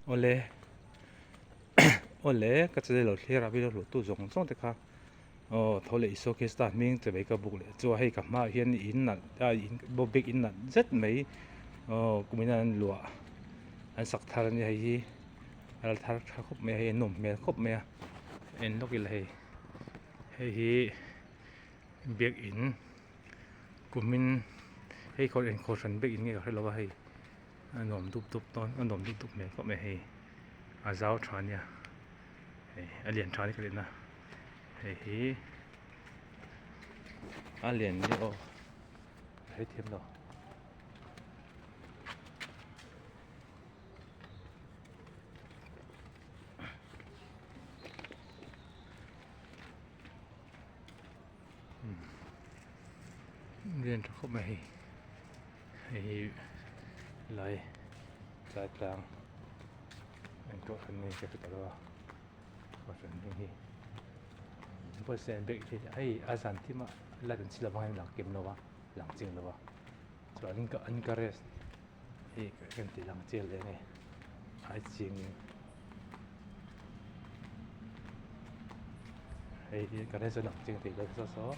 Awle awle ka channel lo thlir a video hluh tu zawng zawng te kha aw tho leh Isua Krista hming che mai ka buk leh chu a hei ka hmaah hian in nalh a in bawk in nalh zet mai aw kumin an luah an sak thar a nia hei hi a la thar tha khawp mai a hei a nawm hmel khawp mai a en lawk ila hei hei hi biakin kumin hei kawr engkhaw hran biakin nge ka hre lo a hei. A nuam dup dup dawn a nuam dup dup hmel khawp mai hei a zau tha ania hei a lian tha ani ka rin a hei hi a lian nia aw ka hrethiam lo. Lian tha khawp mai hei. Hei hi lai tlai tlang eng pawh hran nge ka hre ta lo a kohhran hming hi pawisa an bag hi hei a zan thim a light an chhi lovang hian lang kim lo a lang chiang lo a chuan an garage hi kan ti lang chiang leh nge ai ching hei hi garage a lang chiang thei lo saw saw.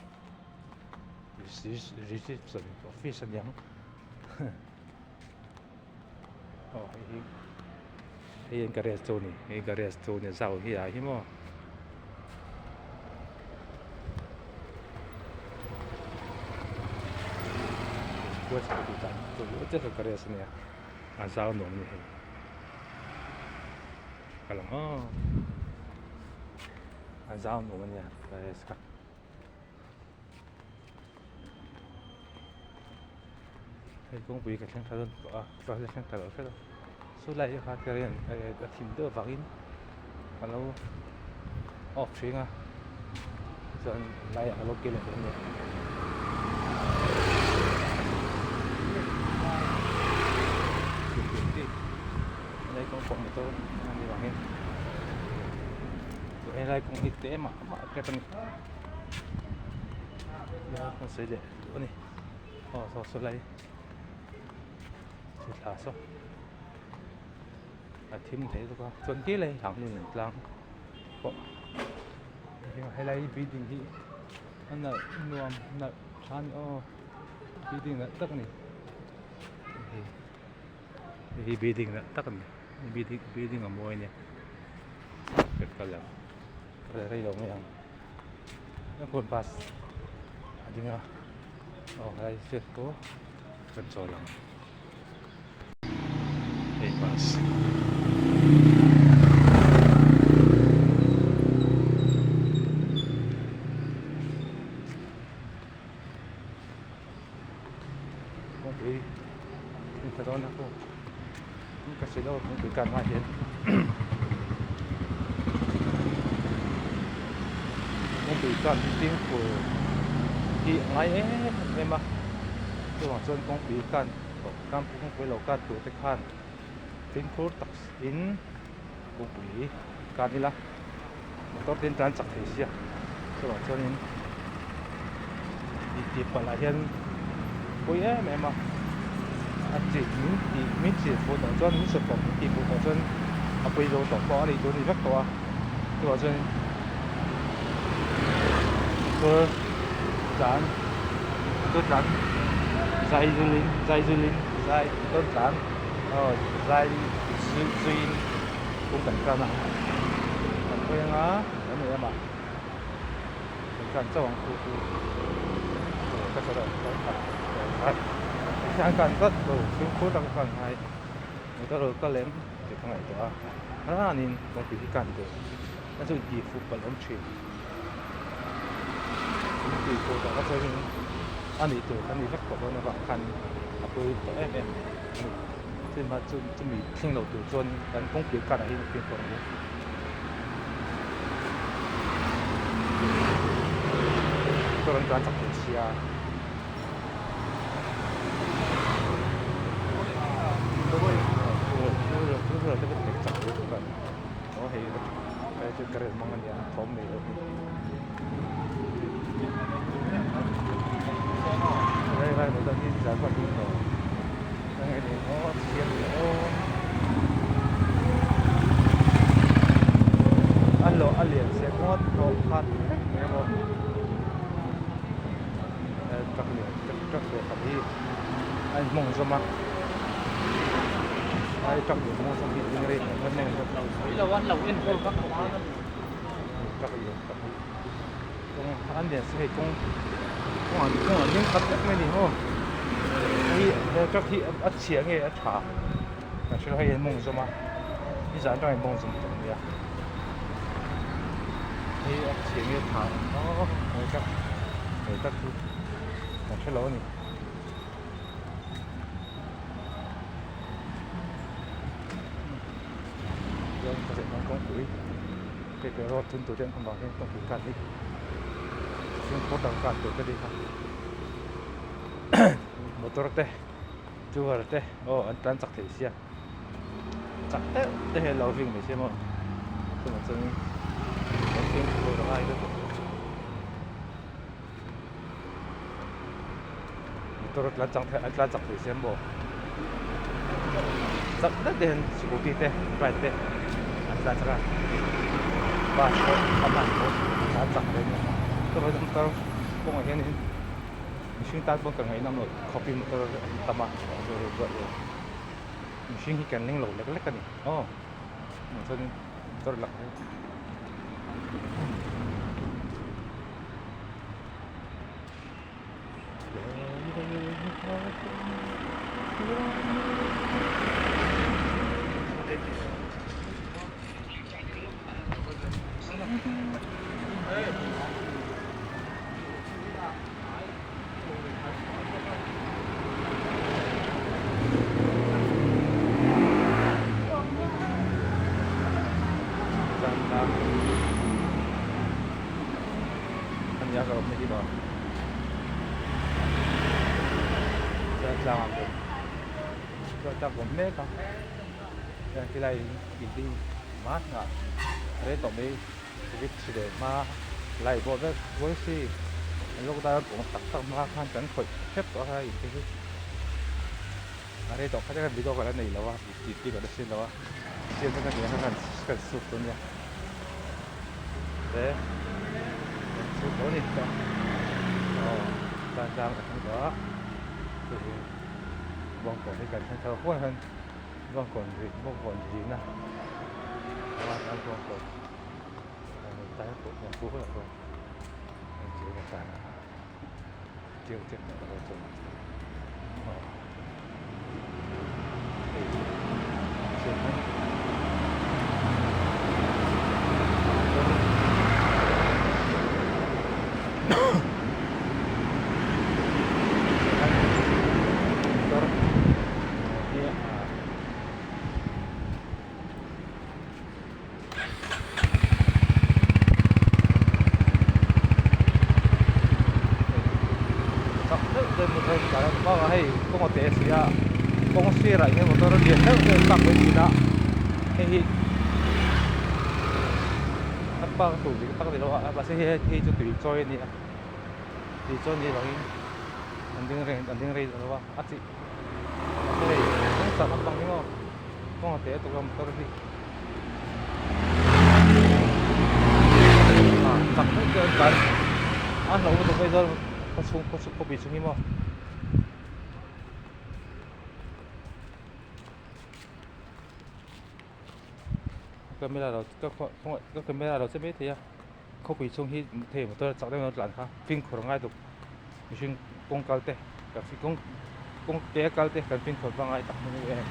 Reception office a niang aw hei hi hei an garage chu a ni hei garage chu a ni zau hi ah hi maw garage a nia a zau nuam a ni hei ka lang aw a zau nuam a nia garage kha. Hei kawngpui ka thleng thla dawn tawh a ka la thleng thla lo hret a saw lai kha current a thim deuh avangin ka lo off ṭhin a chuan laiah ka lo kil leh dawn a ni. Helai kawng pawh motor a nih vangin helai kawng hi te mah mah tep a ni. Kan sawi leh duh a ni aw saw saw lai thla saw a thim thei bawk a chuan tlem a hlang nun an tlang pawh helai building hi a nalh nuam nalh tha a ni aw building nalh tak a ni hei hi building nalh tak a ni building building a mawi a nia ka lang. Rei rei lo mai ang a kawt bus a ding a aw helai step pawh kan chawl ang hei bus kawngpui in ta dawn a pawh ka sawi deuh a kawngpui kan hmaah hian kawngpui kan hi fimkhur hi a ngai em em a chuvang chuan kawngpui kan kawngpui lo kan tur te khan fimkhur tak in kawngpui kan ila motor te in tlan chak thei sia chuvang chuanin tih tih palh ah hian pui em em a a chi min tih min chil fuh tawh chuan min sut tawh min tih fuh tawh chuan a pui zo tawh pawh a nih tur a ni vek tawh a chuvang chuan motor tlan motor tlan zai zulin zai zulin zai motor tlan aw zai zuiin kawng kan tan a kan hawi anga kan nei lamah kan tlan chauh ang chu chu ka sawi ang hian kan vat lo fimkhur tak khan ngai motor lo kal em tih ka ngaihtuah a ranin kawngpui hi kan tur a chu tih fuh palh awm thin in tih fuh tawh kha chuanin a nih tur kha ni vek tawh dawn avang khan a pawi tawh em em a ni. Chumi chu chumi thleng lo tur chuan kan kawngpui karah hian fimkhur ang u. Motor an tlan chak thei sia. Two wheeler te pawh nek chak thei bawk a. Aw hei hei chu current hmang a nia thawm nei lo hi. Helai lai motor hi zan pawh a ding lo. a lian sia kawng a hnawh khat vek mai a maw truck lian truck lian khat hi a inhmawng zawm a ai truck lian hmawng zawm hi a ding rei tawh em em truck lian tak hi kawng a lian si hei kawng kawng an kawng an ding khat vek mai a ni maw hei he truck hi a chhia nge a tha kan hre lo hei an mawng zawm a nizan atang in mawng zawm tawh ania hei a chhia nge a tha aw he truck he truck chu kan hre lo a ni. Kawngpui hei te road thun tur te an awm vang hian kawngpui khan hi fimkhur tak a khan tur ka ti kha motor te two wheeler te aw an tlan chak thei sia chak deuh te hian lo ving mai sia maw chuvang chuan kan fimkhur a ngai lutuk motor a tlan chak thei an tlan chak thei sia maw chak deuh te hian scooty te bike te an tlan chak a bus pawh a hman pawh a tlan chak ve nia chuvang chuan motor kawngah hianin mihring tan pawn ka ngaihnawm loh khawpin motor an tam a mihring hi kan ling lo lek lek a ni aw chuanin motor lang hi. Ania ka awm na hi maw chuan tlang ah pawh chuan tlang awm mek a chuan khilai building hmanah rei tawh mai covid hri leh hma lai pawh vek policy lockdown awm tak tak hma khan kan khawih hrep tawh a in te hi a rei tawh khat a video ka la nei lo a tih tih ka la hre lo a siam te ka kan kan sut dawn nia te kan sut dawn a ni tawh aw tlang tlang ka thleng tawh a hei hi bawngkawn hi kan thleng thar huan hian bawngkawn rih bawngkawn rihna a bawngkawn Chak deuh deuh motor hi tah hian a hei kawng a te si a kawng sirah hian motor a lian deuh deuh park mai thin a hei hi a park tur dik tak a ni lo a mahse hei hei chu tui chawi a ni a tui chawi a nih avangin an ding reng an ding rei lo a a chi mahse hei kawng chak lampang hi maw kawng a te lutuk a motor hi. Chak deuh deuh an tlan a hlauh lutuk mai chuan khaw chhung khaw chhung khawpui chhung hi maw camera lo ka ka camera lo che mai thei a khawpui chhung hi thei motor chak deuh an tlan kha fimkhur a ngai tuk mihring kawng kal te kawng kawng ke a kal te kan fimkhur hma ngai tak mai em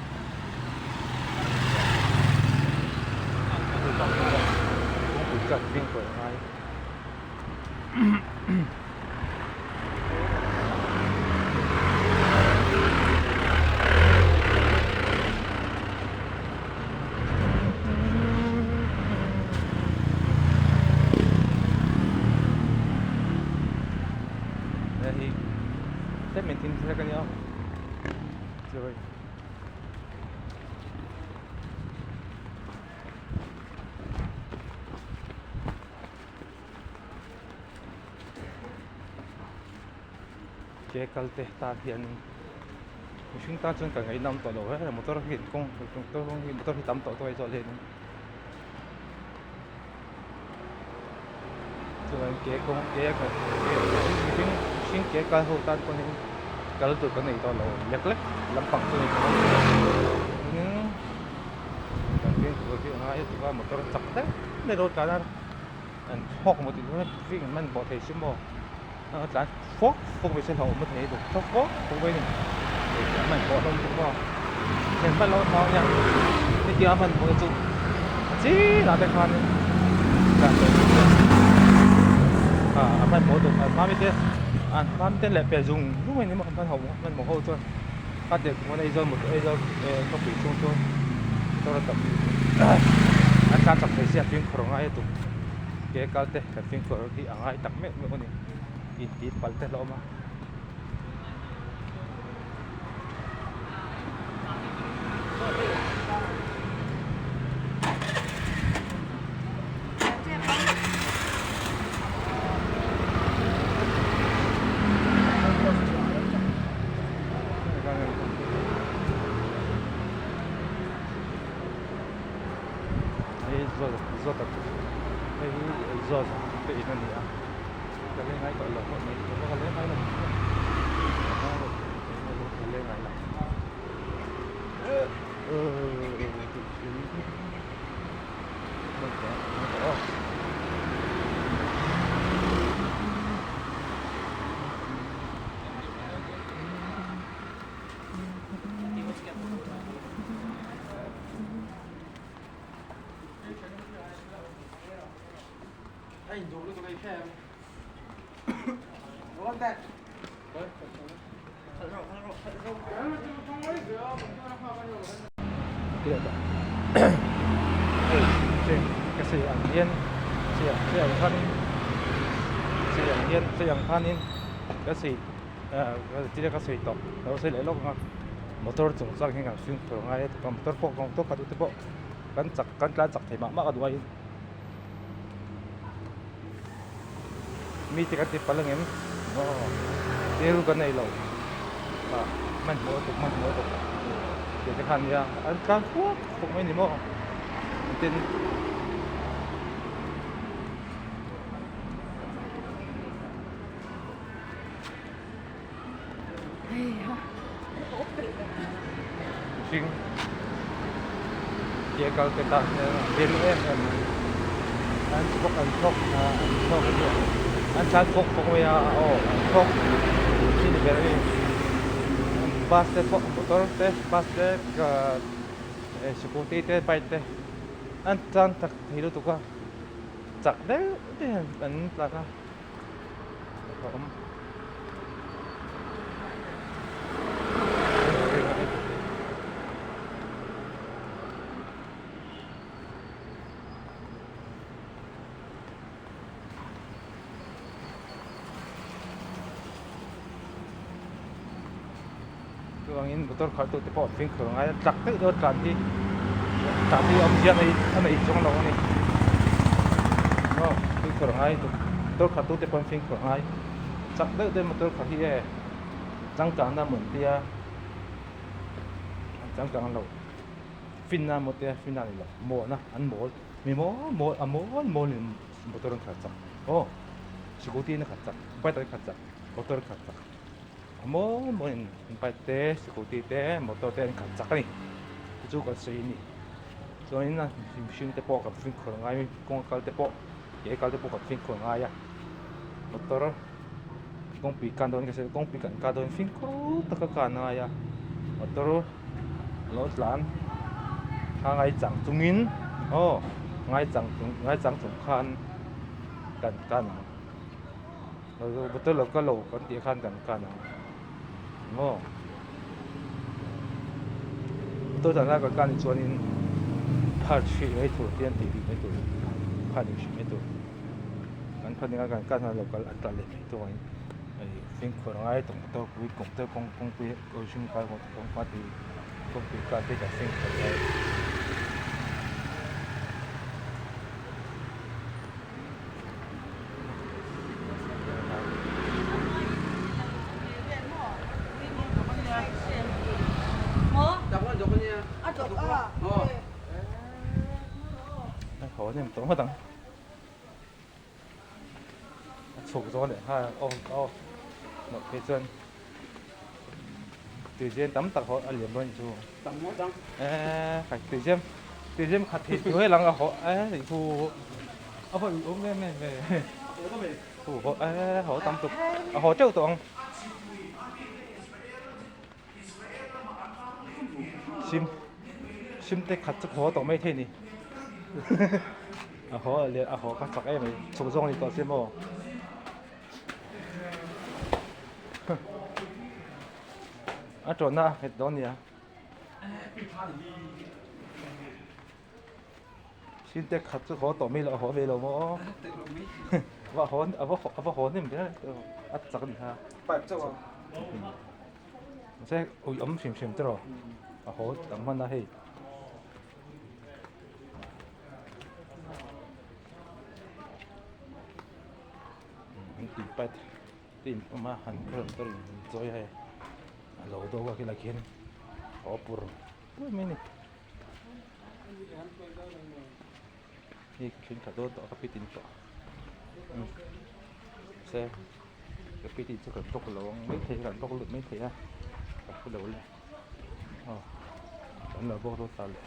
kawngpui chu an fimkhur a ngai. Hei tlem in thim hlek a nia chuai ke kal te tan hian mihring tan chuan ka ngaihnawm tawh lo hle motor hi kawng motor hi tam tawh tawh a zawh leh. Chuvangin ke kawng ke kan ke mihring mihring ke kal ho tan pawhin kal tur kan nei tawh lo lek lek lampang chu a ni tawh a chuanin kan fimkhur hi a ngai a tuk a motor chak deuh deuh lo tlan a an thawk maw tih dawn a fing an man bawh thei si maw a tlan fawk fawk mai se hlauhawm a thei bawk thawk fawk fawk mai a ni an man bawh hlawm bawk a thlen hman loh a nia hetiang a hman hmuh te chu a chinah te khanin tlan tawh tur te ah a hmanhmawh duh a hma mite an hma mite leh pel zung zung a ni maw an hmanhmawh ho chuan a tirh kum a Aizawl motor Aizawl khawpui chhung chu motor a tam an tlan chak thei sia fimkhur a ngai a tum ke kal te kan fimkhur hi a ngai tak meuh meuh a ni intih palh te hlauh awm a. Hei zawt zawt a hei hi zawt te in a ni a ka leng ngai tawh lo pawh mai ka leng ngai lo ka leng ngai lo. Hei ka sawi ang hian sawi ang khanin sawi ang hian sawi ang khanin ka sawi thil ka sawi tawh ka lo sawi leh lawk ang a motor chungchang hian kan fimkhur ngai a motor pawh motor khat te pawh kan chak kan tlan chak thei mah mah ka duh aiin mite kan ti palh angem aw rilru kan nei lo ah hmanhmawh lutuk hmanhmawh lutuk tih te kha ania an tlan fuak fuak mai a ni maw tin mihring ke kal te tan hian a hlim em em mai an chhawk an chhawk a an chhawk an tlan fawk fawk mai a aw an chhawk hi ni ber a ni bus te pawh motor te bus te scooty te bike te an tlan chak thei lutuk a chak deuh deuh hian an tlan a. a awm. Chuvangin motor khalh tute pawh fimkhur ngai a chak deuh deuh a tlan hi tlan hi awmzia a nei a nei chuang lo a ni aw fimkhur ngai motor khalh tute pawh an fimkhur ngai chak deuh deuh motor khalh hi e changkang na mawn tia an changkang lo finna maw tia finna a ni lo mawhna an mawl mi mawl mawl a mawl mawl in motor an khalh chak aw scooty in a khalh chak bike an khalh chak motor an khalh chak. A mawi mawiin bike te scooty te motor te an khalh chak a ni chu chu kan sawi a ni chuanin a mihring te pawh kan fimkhur ngai kawng kal te pawh ke kal te pawh kan fimkhur ngai a motor kawngpui kan dawn kawngpui kan kal dawn fimkhur taka kan ngai a motor a lo tlan kha ngaichang chungin aw ngaichang chung ngaichang chung khan kan kan ang. Motor lo kal lo kan tih khan kan kan ang maw motor dan lai kan kan ni chuanin phar hrih mai tur te an tih bik mai tur phar hrih mai tur kan phar nia kan kan lo kal an tlan leh mai tur ang hei fimkhur ngai tawng motor pui kawng kawngpui kawngpui kal te kan fimkhur ngai. Haw nem tawh ngawt ang. chhuk zawng lehnghal off off loh phei chuan tuizem tam tak haw a liam dawn anih chu eee tuizem tuizem khat thei tur helang a haw eee hu a haw awm em em e hu haw eee haw tam tuk a haw teuh tawh ang sim sim te khat chu haw tawh mai thei ni a haw leh a haw kha chak em mai chhuk zawng a ni tawh sia maw. A tawhna a nghet dawn nia. Sin te khat chu haw tawh mai lo a haw ve lo maw aw. Va haw a va a va haw hnem ber a chak a ni kha. Pipe chauh a. Mahse ui awm hrim hrim tiraw a haw tam hman a hei. An tih pat te in pawm a han kal ang in chawi a hei a lo dawk a khilai khian a pur pur mai a ni hei ka thleng thla dawn tawh a ka pitin tawh se ka pitin chu kan bawk lo ang maithei kan bawk lut maithei a ka hre lo le aw kan lo bawk lut ta le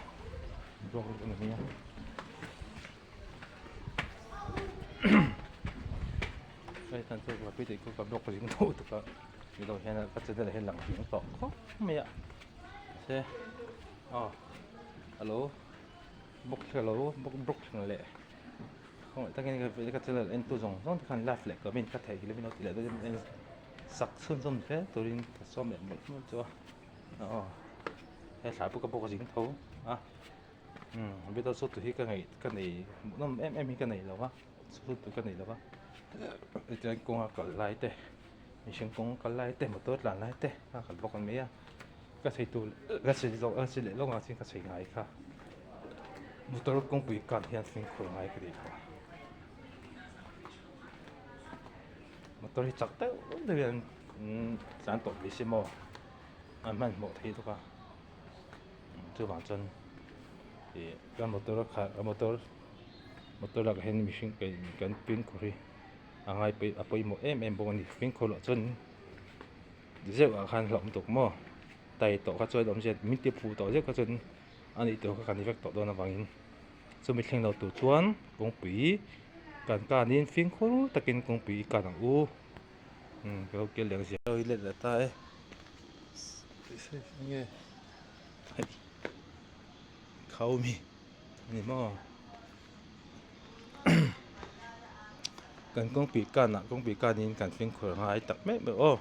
bawk lut a ni mai a. Hei tan chu ka pi tih chu ka block ring deuh tuk a tilo hian ka channel ah hian lang ding tawh khawp mai a mahse aw alo bawk hi alo bawk bawk thleng leh khawngaih takin ka channel en tu zawng zawng te khan live leh comment ka theih hi lovin lo ti leh dawn en sak chhunzawm zel turin ka sawm leh mawlh mawlh chu a aw he thlai pawh ka bawk zing tho a. Umm video chu tu hi ka ngaih ka nei hmuhnawm em em hi ka nei lo va chu tu ka nei lo va tichuan kawnga kal lai te mihring kawng kal lai te motor tlan lai te a kal bawk an mai a ka chei tur ka chei zawh ka chei leh lawk ang chuan ka chei ngai kha motor kawngpui kar hian fimkhur ngai ka tih kha motor hi chak deuh deuh hian tlan tawh mai se maw an hmanhmawh thei bawk a. Chuvang chuan ih ka motor a khalh a motor motor lakah hian mihring kan fimkhur hi a ngai a pawimawh em em bawk a ni fimkhur loh chuan zeuh ah khan hlauhawm tawk maw tai tawh kha chuan awmzia min ti phuh tawh zeuh kha chuan a nih tur kha kan ni vek tawh dawn avangin chumi thleng lo tur chuan kawngpui kan kanin fimkhur takin kawngpui i kan ang u umm ka lo kel leh ang zia. Toilet la ta e. Enge hei khaumi ani maw kan kawngpui kanah kawngpui kanin kan fimkhur ngai tak mek mek aw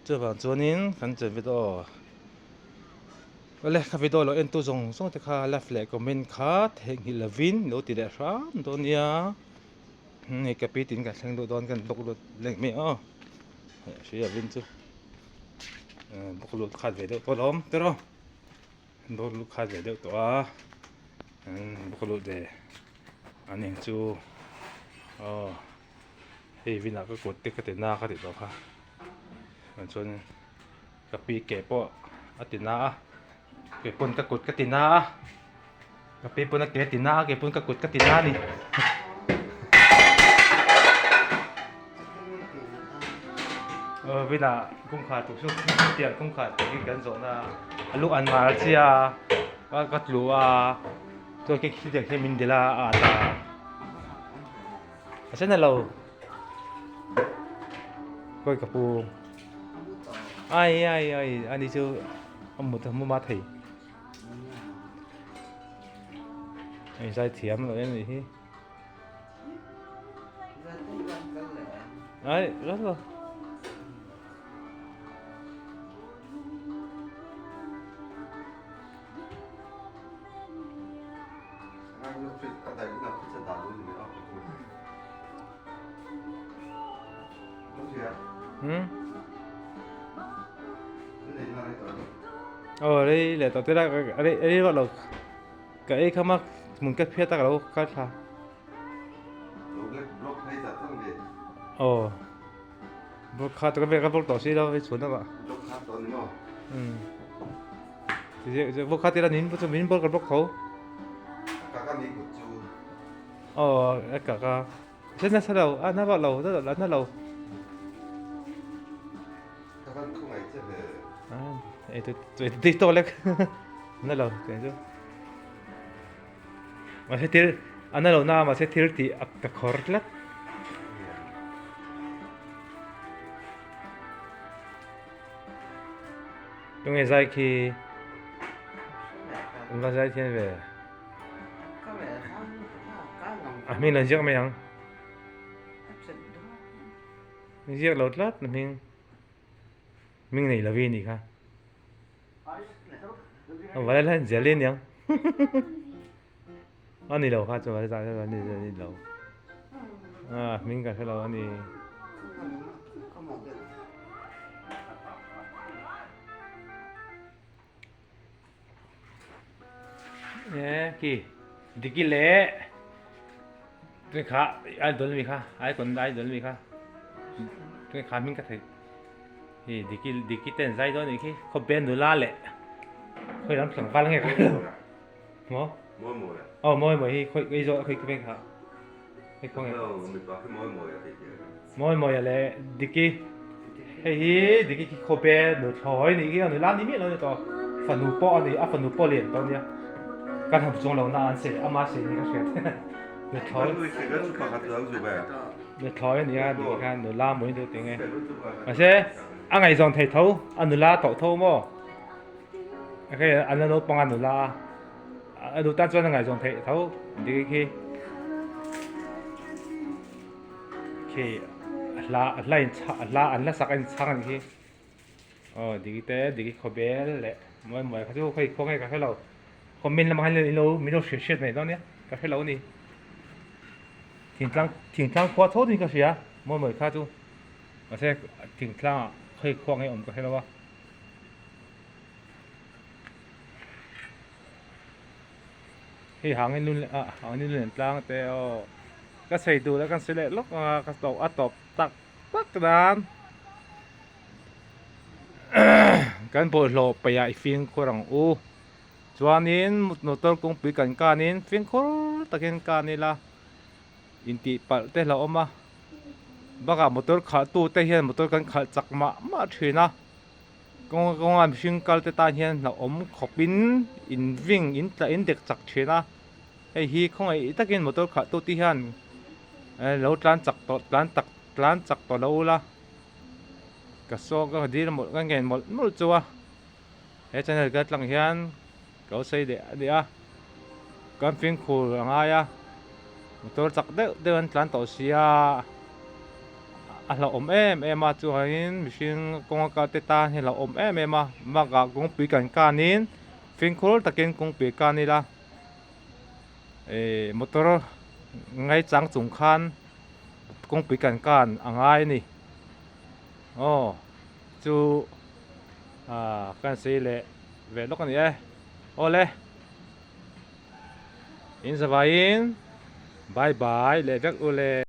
chuvang chuanin kan chen video awle ka video lo en tu zawng zawng te kha like leh comment kha theihnghilh lovin lo ti leh hram dawn nia hei ka pi tin kan thleng duh dawn kan bawk lut leh mai aw hria vin chu. Bawk lut khat ve deuh tawh alawm tiraw bawk lut khat ve deuh tawh a bawk lut ve an eng chu aw hei vinah ka kut te ka ti na ka ti tawh kha chuan ka pi ke pawh a ti na a kei pawn ka kut ka ti na a ka pi pawn a ke a ti na a kei pawn ka kut ka ti na a ni. Vinah kawngkhar tur chu tiang kawngkhar tur hi kan zawhna a lu an mar chiah a ka tlu a chuan khi tiang hian min delh a a at a a sen a lo khawi ka pu ai ai ai ani chu a mut a mu ma thei a inzai thiam loh em anih hi. Ai, rất rồi. Hmm? Ờ đây là tao tới đây đây đây bắt đầu cái khăm mắc mun cái phía ta đâu cái thà ờ bốc khát cái việc cái bốc tỏ xí đâu với xuống đâu ạ ừ thì bốc khát thì là nín bốc nín bốc cái bốc khấu ờ cả cả Se nasa lo a na vak lo a na lo. Ka van khawngaih che ve. Ei tu tu tawk lek na lo tiang chu. Mahse thil a na lo na mahse thil tih a ka khawr tlat. Tunge zai khi va zai thian ve. A hming an ziak mai ang. Ziak lo tlat a hming. Hming nei lovi anih kha. A vala hian zel i niang. A ni lo kha chu vala zah zah ni ni lo. A hming ka hre lo a ni. E ki diki le tui kha idol mi kha icon idol mi kha tui kha hming ka thei hi diki diki ten zai dawn nih khi khawben nula leh khawi lam tlangval nge ka hre lo maw Mawi mawi a. Aw mawi mawi hi khawi khawi zawh khawi veng kha hei khaw nge. Mipa khi mawi mawi a tih khi. Mawi mawi a leh diki hei hi diki khi khawbe nuthlawi nih khi a nula ni miah lo a ni tawh fanu pawh a ni a fanu pawh lian tawh a nia kan han chuang lo na an sei ama sei ni ka hriat nuthlawi nuthlawi a ni a diki khan nula mawi deuh tih nge mahse a ngaihzawn thei tho a nula tawh tho maw hei an la naupang a nula a duh tan chuan a ngaihzawn theih tho diki khi. Khi a hla a hla in chhang a hla an hla sak a in chhang a nih hi aw diki te diki khawbel leh mawi mawi kha chu khawi khaw nge ka hre lo comment lamah hian in lo min lo hrilh hriat mai dawn nia ka hre lo a ni thingtlang thingtlang khua tho niin ka hria mawi mawi kha chu mahse thingtlang ah khawi khua nge awm ka hre lo a. Hei hangin lun ah hangin lun tlang te aw ka sei tur a kan sei leh lawk anga ka tawp a tawp tak tak nan kan bawlhhlawh paih ah i fimkhur ang u chuanin motor kawngpui kan kanin fimkhur takin kan ila intih palh te hlauh awm a bakah motor khalh tu te hian motor kan khalh chak mah mah thin a. Kawnga kawnga mihring kal te tan hian hlauhawm khawpin in ving in tla in dek chak thin a hei hi khawngaih takin motor khalh tu te hian lo tlan chak tawh tlan tak tlan chak tawh lo ula ka saw ka dil mawlh ka ngen mawlh mawlh chu a he channel ka tlang hian ka lo sawi leh a nia kan fimkhur a ngai a motor chak deuh deuh an tlan tawh sia a hlauhawm em em a chuanin mihring kawnga kal te tan hi a hlauhawm em em a bakah kawngpui kan kanin fimkhur takin kawngpui kan ila ihh motor ngaichang chung khan kawngpui kan kan a ngai a ni aw chu ah kan sawi leh. Ve lawk a ni e. Awle. In zavaiin bye bye leh vek u le.